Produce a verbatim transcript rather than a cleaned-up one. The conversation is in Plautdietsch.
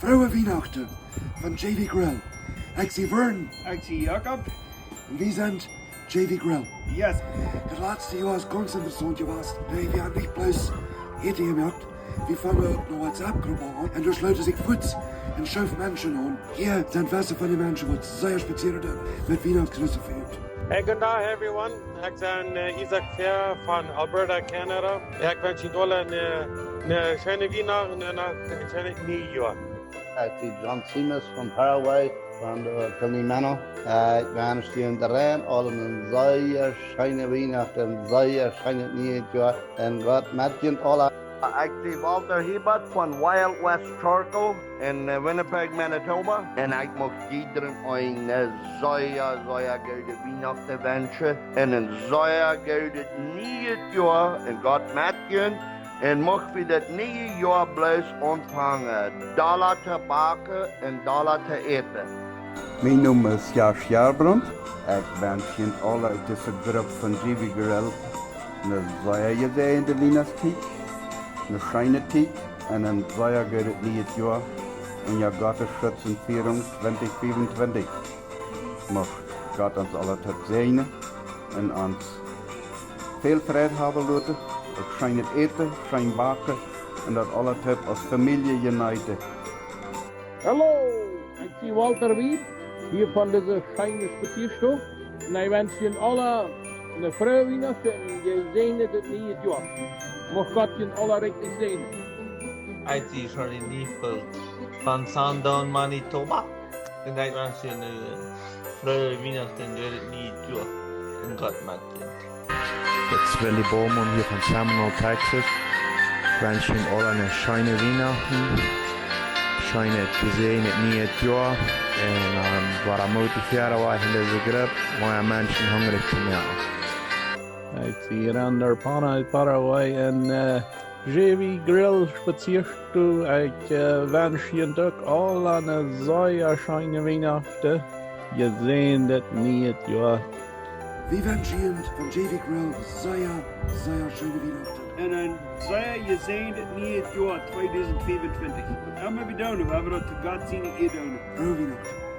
Frooje Wienachten von J V Grill. Ekj sie Vern. Ekj sie Jakob. Un wie sent J V Grill. Yes. Daut latste Joa es gaunz interessaunt jewast. Wie haben nich bloos Äten jemoakt, wie fungen uk ne WhatsApp-Grupp aun. Un doa schlooten sikj fuaz een Schoof Menschen aun. Hia sent wesse von de Menschen, waut sea speziell doonen met Wienachtskjristen fa junt. Hey, good day, everyone. Ekj sie, eh, Isaac Fair von Alberta, Canada. Ekj wensch junt aule ne, ne scheene Wienachten un een scheenet Niejoa. Ekj sie John Siemens von Paraguay, von de Kalimantan. Ekj wensch junt aule ne sea scheene Wienachten, sea scheenet Niejoa. Un Gott met junt aule. Ekj sie Walter Hiebert von Wild West Charcoal en, eh, Winnipeg, Manitoba. Un ekj mucht jiedrem eenen sea, sea goode Wienachten wenschen. Un een sea goodet Niejoa. Un Gott met junt. Un mucht wie daut niee Joa bloos aunfangen, dolla to backen un dolla to äten. Mien Nomen es Josh Jahrbrand. Ekj wensch junt aule ut dise Grupp von J V Grill ne sea jesäajende Wienachtstiet, ne scheene Tiet un een sea goodet nieet Joa unja Gottes Schutz un Fierunk twintich fiefuntwintich. Mucht Gott ons aule toop säajnen un ons väl Freid haben loten, uk scheenet Äten, scheen backen un daut aule toop aus Famielje jeneeten. Hallo, ekj sie Walter Wiebe, hia von dise scheene Spazieastow. Un ekj wensch junt aule ne frooje Wienachten un jesäajnet nieet Joa. Mucht Gott junt aule rikjlich säajnen. Ekj sie Charlie Liefeld von Sandown, Manitoba. Un ekj wensch junt ne frooje Wienachten un goodet nieet Joa. Un Gott met junt. Dit es Willy Bowman hia von Seminole, Texas. Wensch junt aule ne scheene Wienachten, scheenet jesäajnet nieet Joa. Un, ehm, woa mootich wieda wajch en dise Grupp, mea Menschen hungrich to moaken. Ekj sie Randall Pana ut Paraguay un, eh, J V Grill Spazieastow. Ekj, eh, wensch junt uk aule ne sea scheene Wienachten, jesäajnet nieet Joa. Wie wenschen junt von J V Grill sea, sea scheene Wienachten. Un een sea jesäajnet nieet Joa tweedusent fiefuntwintich. Waut emma wie doonen, woa wie daut to Gott siene Ea doonen. Frooje Wienachten.